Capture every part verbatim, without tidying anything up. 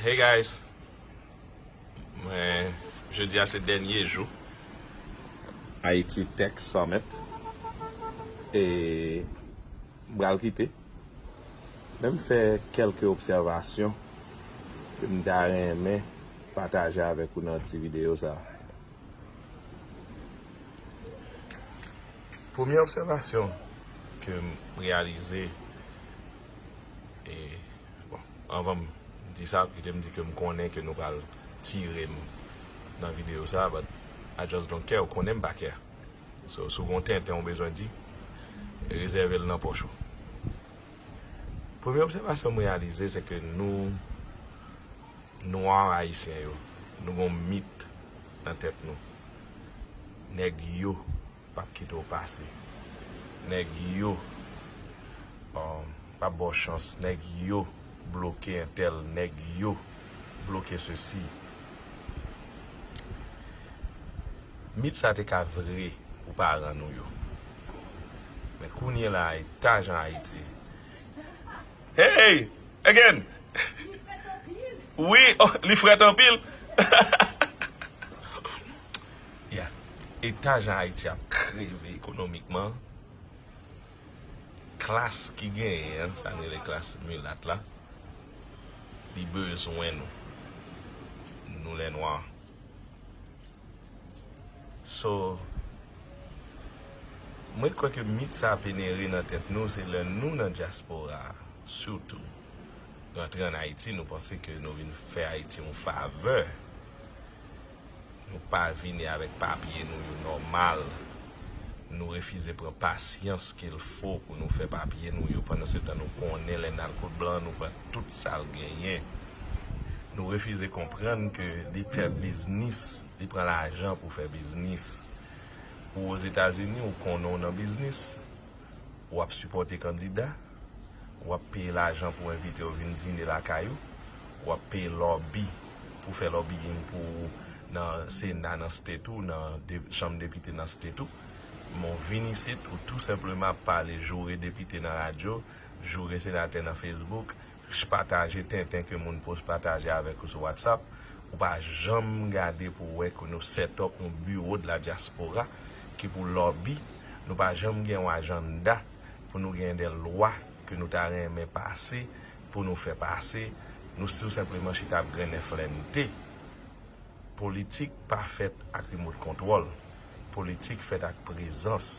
Hey guys, mwen, jodi a se dènye jou Haiti Tech Summit e m pral kite. Men m fè kèlke obsèvasyon ke m ta renmen pataje avèk ou nan ti videyo sa. Premye obsèvasyon ke m reyalize, e, bon, anvan m di sa, kite m di ke m konnen ke nou pral tire m nan videyo sa, but I just don't care, ou konnen m pa care. So, si w gen yon tenten ou bezwen di, rezève l nan pòch ou. Premye obsèvasyon m reyalize, se ke nou, nwa ayisyen yo, nou gen yon mit nan tèt nou. Nèg yo p ap kite w pase. Nèg yo, um, p ap ba w chans. Nèg yo bloke entèl. Nèg yo bloke sesi. Mit sa te ka vre pou paran nou yo. Men kounye la, eta jan Ayiti. Hey! Again! Wi, oh, li frèt anpil. Yeah. Eta jan Ayiti ap kreve ekonomikman, klas ki genyen an, sa n rele klas milat la, li bezwen nou. Nou lè nwa. So, mwen kwè ke mit sa penere nan tèt nou, se lè nou nan dyaspora, sitou, nou antre ann Ayiti, nou panse ke nou vin fè Ayiti yon favè. Nou pa vini avèk papye nou yo nòmal. Nou refize pran pasyans ke l fo pou nou fè papye nou yo. Pandan se tan, nou konnen lè n al kot blan, nou pran tout sa l genyen. Nou refize konprann ke li fè biznis, li pran lajan pou fè biznis. Ou Ozetazini, ou konnen w nan biznis, w ap sipòte kandida, w ap peye lajan pou envite yo vin dine lakay ou, w ap peye lòbi pou fè lòbiyin pou ou nan Sena, nan state ou, nan de, chanm depite nan state ou. Men w vin isit, ou tou senpleman ap pale, joure depite nan radyo, joure senatè nan Facebook, pataje tenten ke moun post pataje avèk ou sou WhatsApp, ou pa janm gade pou wè ke nou set up yon bureau de la diaspora ki pou lòbi, nou pa janm gen yon ajanda pou nou gen de lwa ke nou ta renmen pase, pou nou fè pase, nou tou senpleman chita ap grennen flènte. Politik pa fèt ak remote control. Politik fèt ak prezans,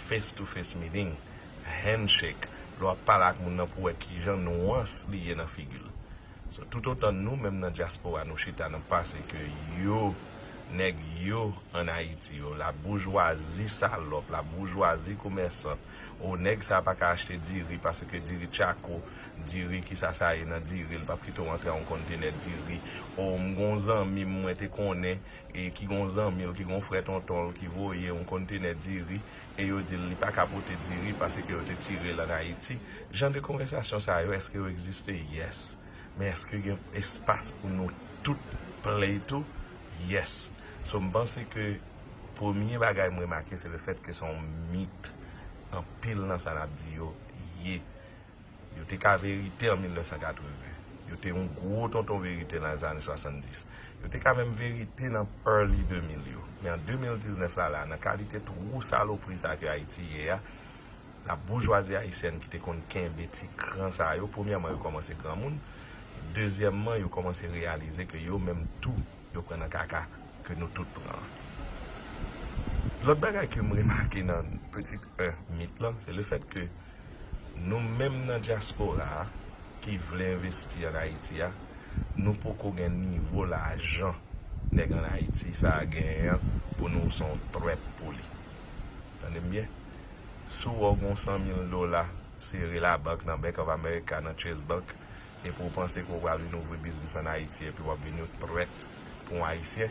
face to face meeting, handshake, lè w ap pale ak moun nan pou wè kijan nwans li ye nan figi l. So, toutotan nou menm nan dyaspora nou chita n ap pase ke yo, nèg yo ann Ayiti yo, laboujwazi salòp, laboujwazi komèsant, o nèg sa pa ka achte diri paske diri tchako, diri ki sa sa ye nan diri, l p ap kite w antre a yon kontenè diri. O, m gon zanmi m mwen te konnen, e ki gon zanmi l, ki gon frè tonton l ki voye yon kontenè diri, e yo di l li pa ka pote diri paske yo te tire l ann Ayiti. Jan de konvèsasyon sa yo, èske yo egziste? Yes. Men èske gen espas pou nou tout play tou? Yes. So, m panse ke premye bagay m remake, se le fèt ke se yon mit anpil nan sa n ap di yo ye. Yo te ka verite an mil nèf san katreven. Yo te yon gwo tonton verite nan zane swasanndis. Yo te ka menm verite nan early de mil yo. Men an de mil diznèf la, la, nan kalite twou salopri sa ke Ayiti ye a, laboujwazi ayisyèn ki te konn kenbe ti kran sa yo, premyèman, yo kòmanse granmoun, dezyèmman, yo kòmanse reyalize ke yo menm tou, yo pran nan kaka ke nou tout pran an. Lòt bagay ke m remake nan petit un mit lan, se le fèt ke nou menm nan dyaspora a ki vle envesti ann Ayiti a, nou poko gen nivo lajan nèg ann Ayiti sa a genyen an pou nou se yon threat pou li. Tande m byen? Si w wè w gen yon san mil dola sere labank nan Bank of America, nan Chase Bank, epi w panse ke w pral vin ouvri biznis ann Ayiti epi w ap vin yon threat pou yon Ayisyen,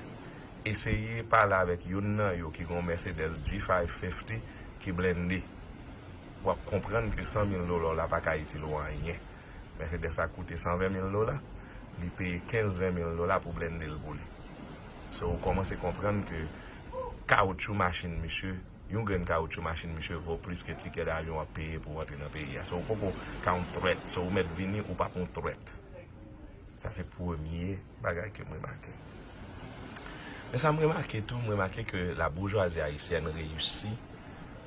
eseye pale avèk youn nan yo ki gen yon Mercedes G five fifty ki blende. W ap konprann ke san mil dola w la pa ka itil ou anyen. Mercedes la koute san ven mil dola, li peye kenz ven mil dola pou blende l pou li. So, ou kòmanse konprann ke kawoutchou machin misye, yon grenn kawoutchou machin misye vo plis ke tikè davyon w ap peye pou w antre nan peyi a. So, ou poko ka yon threat. So, ou mèt vini, ou p ap yon threat. Sa se premye bagay ke m remake. Men sa m remake tou, m remake ke la boujwazi ayisyèn reyisi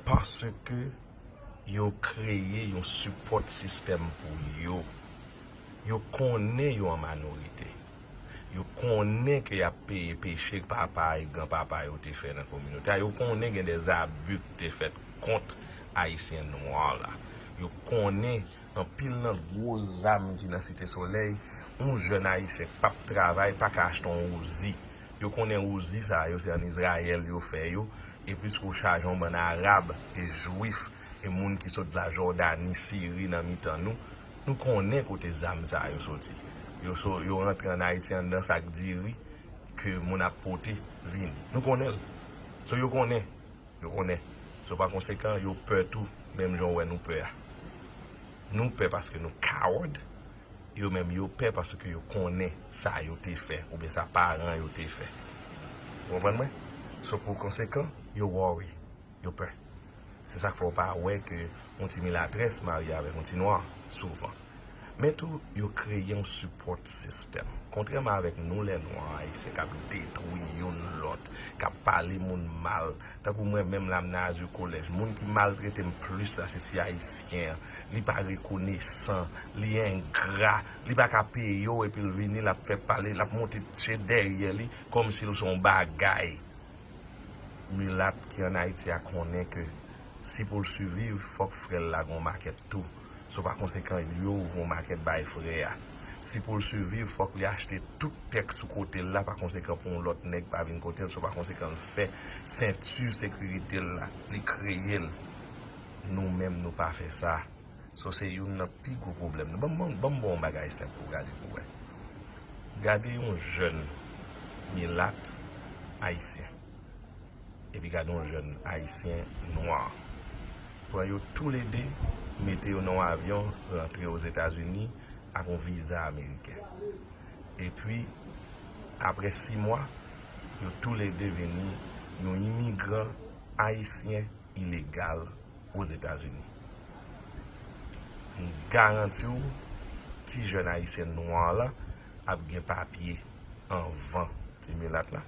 paske yo kreye yon sipòt sistèm pou yo. Yo konnen yo an manorite. Yo konnen ke y ap peye peche papa e granpapa yo te fè nan kominote a. Yo konnen gen de zabi ki te fèt kont Ayisyen nwa la. Yo konnen anpil nan gwo zam ki nan Site Solèy, yon jèn Ayisyen k p ap travay pa ka achte yon Uzi. Yo konnen Uzi sa yo, se ann Izrayèl yo fè yo, e plis ke w chaje yon bann Arab e Jwif e moun ki sot la Jòdani, Siri nan mitan nou, nou konnen kote zam sa yo soti. Yo so, yo rantre ann Ayiti anndan sak diri ke moun ap pote vini. Nou konnen l. So yo konnen. Yo konnen. So pa konsekan, yo pè tou, menm jan w wè nou pè a. Nou pè paske nou coward, yo menm yo pè paske yo konnen sa yo te fè, oubyen sa paran yo te fè. Ou konprann mwen? So pou konsekan, yo worry, yo pè. Se sa k fè w pa wè ke yon ti milatrès marye avèk yon ti nwa souvan. Men tou, yo kreye yon sipòt sistèm. Kontrèman avèk nou lè nwa ayisyen k ap detwi youn lòt, k ap pale moun mal, tankou mwen menm la m nan Azur College, moun ki maltrete m plis la se ti ayisyen an. Li pa rekonesan, li engra, li pa ka peye w epi l vini, l ap fè pale, l ap monte tche dèyè li kòmsi l se yon bagay. Milat ki ann Ayiti a konnen ke si pou l siviv, fòk frè l la gen yon makèt tou. So pa konsekan, li ouvri yon makèt bay frè a. Si pou l siviv, fòk li achte tout tèk sou kote l la, pa konsekan pou yon lòt nèg pa vin kote l, so pa konsekan l fè senti sekirite l la, li kreye l. Nou menm nou pa fè sa. So se youn nan pi gwo pwoblèm nou. Ban m, ban m, ban m ba w yon bagay senp pou w gade pou w wè. Gade yon jèn milat ayisyen. Epi gade yon jèn ayisyen nwa. Pran yo toulede, mete yo nan yon avyon, rantre Ozetazini ak yon viza ameriken. Epi, apre sis mwa, yo toulede vini yon imigran ayisyen ilegal Ozetazini. M garanti w, ti jèn ayisyen nwa la ap gen papye anvan ti milat la.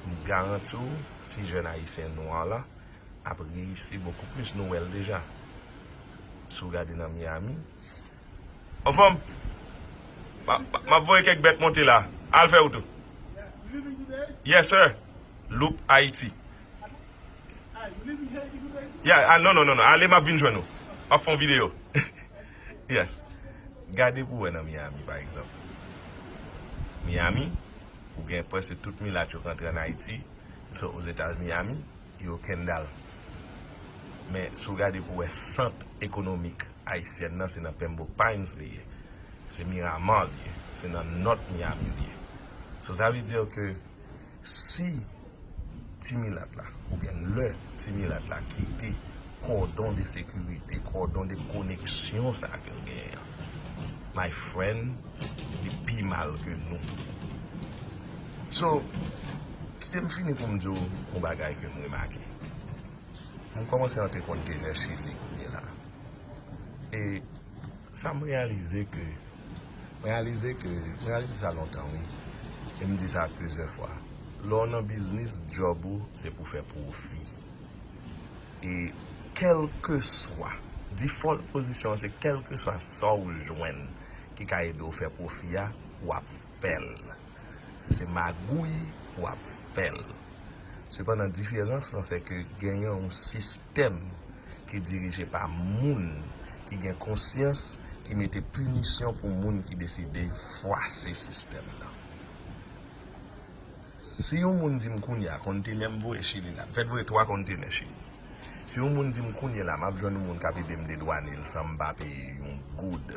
M garanti w, ti jèn ayisyen nwa la ap reyisi bokou plis. Nou wè l deja. Si w gade nan Miami, anfòm, m ap voye kèk bèt monte la. Al fè wout ou. Yes, sir. Loop Haiti. Yeah, ah, non, non, non, non. Ale, m ap vin jwenn ou. M ap fè yon videyo. Yes. Gade pou wè nan Miami, pa egzanp. Miami, ou gen prèske tout milat yo k antre ann Ayiti, so, Ozetazini, Miami, yo Kendall. Men, si w gade pou wè sant ekonomik ayisyèn nan, se nan Pembroke Pines li ye. Se Miramar li ye. Se nan North Miami li ye. So, sa vle di ke si ti milat la, oubyen lè ti milat la kite kòdon de sekirite, kòdon de koneksyon sa ke l genyen an, my friend, li pi mal ke nou. So, kite m fini pou m di w yon bagay ke m remake. M kòmanse antre kontenè Chili kounye la. E sa m reyalize ke, m reyalize ke, m reyalize sa lontan, wi. E m di sa plizyè fwa. Lè w nan biznis, djòb ou, se pou fè pwofi. E kèlkeswa, default pozisyon an, se kèlkeswa sa w jwenn ki ka ede w fè pwofi a, w ap fè l. Si se magouy, w ap fè l. Sepandan, diferans lan, se ke genyen yon sistèm ki dirije pa moun ki gen konsyans, ki mete pinisyon pou moun ki deside fwase sistèm nan. Si yon moun di m kounye a, kontenè m voye Chili la, m fèk voye twa kontenè Chili. Si yon moun di m kounye la, m ap jwenn yon moun k ap ede m dedwane l san m pa peye yon goud.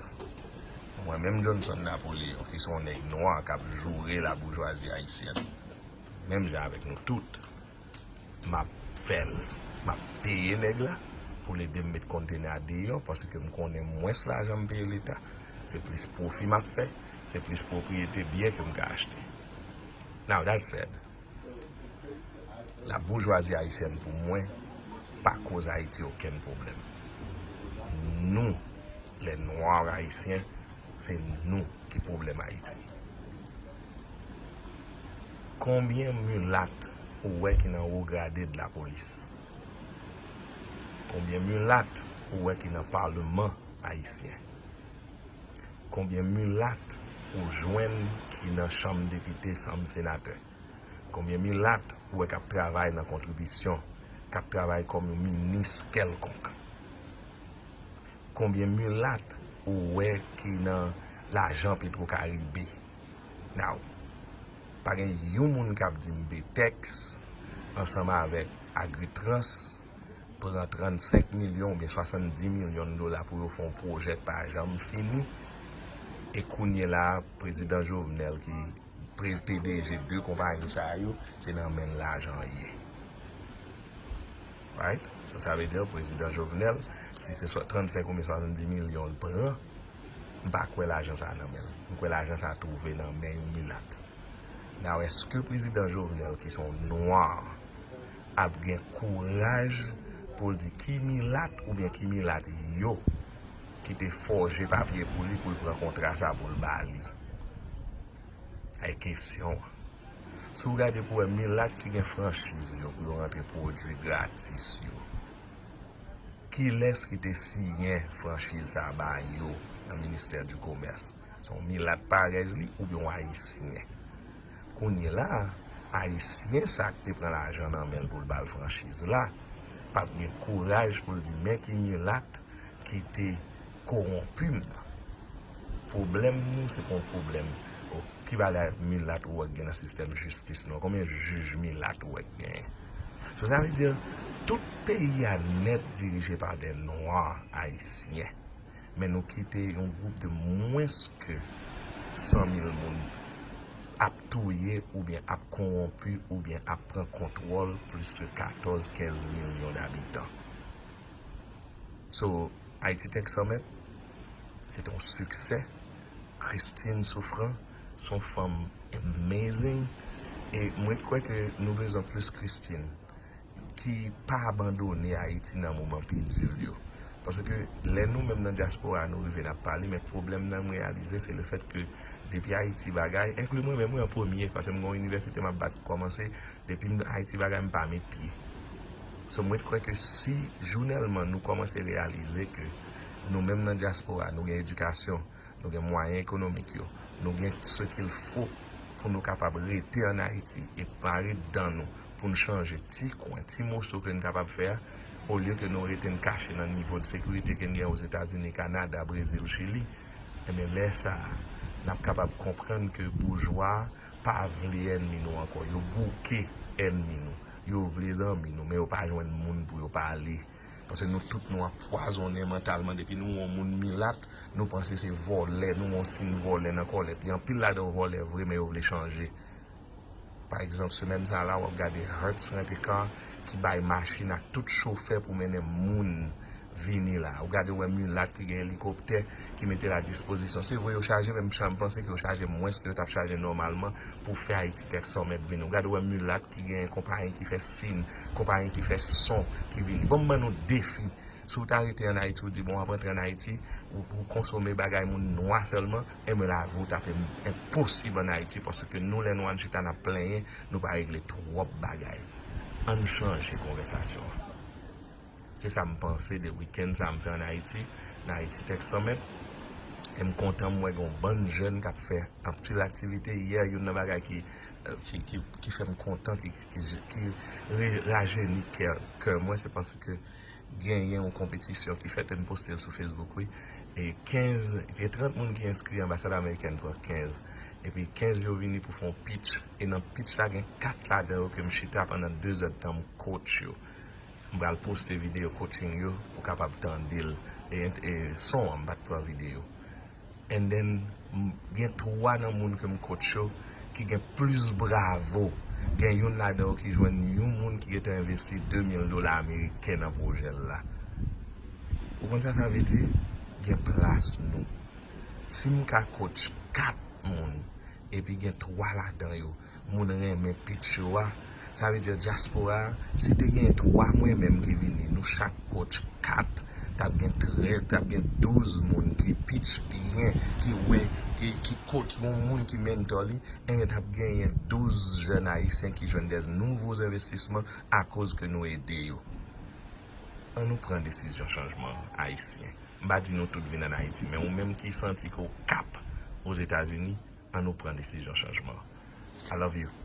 Mwen menm Johnson Napoleon, ki se yon nèg nwa k ap joure laboujwazi ayisyèn, menm jan avèk nou tout, m ap fè l. M ap peye nèg la pou l ede m met kontenè a deyò, paske m konnen mwens lajan m peye Leta, se plis pwofi m ap fè, se plis pwopriyete byen ke m ka achte. Now, that said, laboujwazi ayisyèn pou mwen pa koz Ayiti okenn pwoblèm. Nou, lè nwa ayisyen, Se nou ki pwoblèm Ayiti. Konbyen milat ou wè ki nan wo grade de lapolis? Konbyen milat ou wè ki nan paleman ayisyen? Konbyen milat ou jwenn ki nan chanm depite, chanm senatè? Konbyen milat ou wè k ap travay nan kontribisyon, k ap travay kòm yon minis kèlkonk? Konbyen milat ou wè ki nan lajan Petwokaribe? Now, pa gen yon moun k ap di m Betex ansanm avèk Agritrans pran trannsenk milyon oubyen swasanndis milyon dola pou yo fè yon pwojè k pa janm fini. E kounye la a, prezidan Jovenel ki pre-, P D G de konpayi sa yo, se nan men l lajan an ye. Right? So, sa vle di, prezidan Jovenel, si se swa trannsenk oubyen swasanndis milyon l pran, m pa kwè lajan sa a nan men l. M kwè lajan sa a twouve nan men yon milat. Now, èske prezidan Jovenel, ki se yon nwa, ap gen kouraj pou l di ki milat oubyen ki milat yo ki te fòje papye pou li pou l pran kontra sa pou l ba li? Ay kesyon an. Si w gade pou wè milat ki gen franchiz yo pou yo rantre pwodui gratis yo, kilès ki te siyen franchiz sa ba yo nan ministè di komès? Se yon milat parèy li oubyen yon ayisyen? Kounye la a, ayisyen sa k te pran lajan nan men l pou l ba l franchiz la, p ap gen kouraj pou l di men ki milat ki te kowonpi m nan. Pwoblèm nou, se pa yon pwoblèm. O, ki valè milat ou wè k gen nan sistèm jistis nou an? Konbyen jij milat ou wè k genyen? So, sa vle di, tout peyi a nèt dirije pa de nwa ayisyen. Men nou kite yon gwoup de mwens ke san mil moun ap touye oubyen ap kowonpi oubyen ap pran kontwòl plis ke katòz, kenz milyon dabitan. So, Haiti Tech Summit, se te yon siksè. Christine Souffrant, se yon fanm amazing. E mwen kwè ke nou bezwen plis Christine ki pa abandone Ayiti nan moman pi di l yo. Paske lè nou menm nan dyaspora nou rive n ap pale, men pwoblèm nan m reyalize se le fèt ke depi Ayiti bagay, enkli mwen menm wi an premye, paske m gen yon inivèsite m ap bat kòmanse, depi m Ayiti bagay m pa met pye. So mwen kwè ke si jounèlman nou kòmanse reyalize ke nou menm nan dyaspora nou gen edikasyon, nou gen mwayen ekonomik yo, nou gen ce qu'il faut pou nou kapab rete ann Ayiti e mare dan nou pou n chanje ti kwen, ti moso ke n kapab fè a, olye ke nou rete n kache nan nivo de sekirite ke n gen Ozetazini, Kanada, Brezil, Chili, ebyen lè sa a, n ap kapab konprann ke boujwa pa vle ènmi nou ankò. Yo bouke ènmi nou. Yo vle zanmi nou, men yo pa jwenn moun pou yo pale. Paske nou tout nou anpwazonnen mantalman. Depi nou wè yon moun milat, nou panse se vòlè, nou wè yon siy vòlè nan kòlèt li. Anpil ladan yo vòlè vre, men yo vle chanje. Pa egzanp, semèn sa a la, w ap gade Hertz Rent-A-Car ki bay machin ak tout chofè pou mennen moun vini la. Ou gade, w wè milat ki gen elikoptè ki mete l a dispozisyon. Se vre, yo chaje, men m cha-, m panse ke yo chaje mwens ke yo t ap chaje nòmalman pou fè Haiti Tech Summit vini. Ou gade, w wè milat ki gen konpayi ki fè sin, konpayi ki fè son ki vini. Bon, m ban nou defi. Si w ta rete ann Ayiti, w di, bon, w ap rantre ann Ayiti, ou, ou konsome bagay moun nwa sèlman, enben lavi w t ap en-, enposib ann Ayiti, paske nou, lè nwa, n chita, n ap plenyen, nou pa regle twòp bagay. Ann chanje konvèsasyon an. Se sa m panse de wikenn sa m fè ann Ayiti, nan Haiti Tech Summit. E m kontan m wè gen yon bann jèn k ap fè anpil aktivite. Yè, youn nan bagay ki, ki, ki, ki fè m kontan, ki, ki, ki re-, rajeni kè, kè mwen, se paske genyen yon konpetisyon ki fèt, e m poste l sou Facebook, wi. E kenz, gen trant moun ki enskri, anbasad amerikèn pran kenz. Epi kenz yo vini pou fè yon pitch. E nan pitch la, gen kat ladan yo ke m chita pandan de zè d tan, m coach yo. M pral poste videyo coaching yo, ou kapab tande l. E, e son an, m pa t pran videyo. And then, m, gen twa nan moun ke m coach yo ki gen plis bravo. Gen youn ladan yo ki jwenn yon moun ki gentan envesti de mil dola ameriken nan pwojè l la. Ou konn sa sa vle di? Gen plas nou. Si m ka coach kat moun, epi gen twa ladan yo, moun renmen pitch yo a, sa vle di dyaspora a, si te gen twa mwen menm ki vini, nou chak coach kat, t ap gen trèz, t ap gen douz moun ki pitch byen, ki wè, ki, ki kot yon moun ki mentor li, enben t ap genyen douz jèn ayisyen ki jwenn de nouvo envestisman akoz ke nou ede yo. An nou pran desizyon chanjman, ayisyen. M pa di nou tout vin ann Ayiti, men ou menm ki santi ke w kap Ozetazini, an nou pran desizyon chanjman. I love you.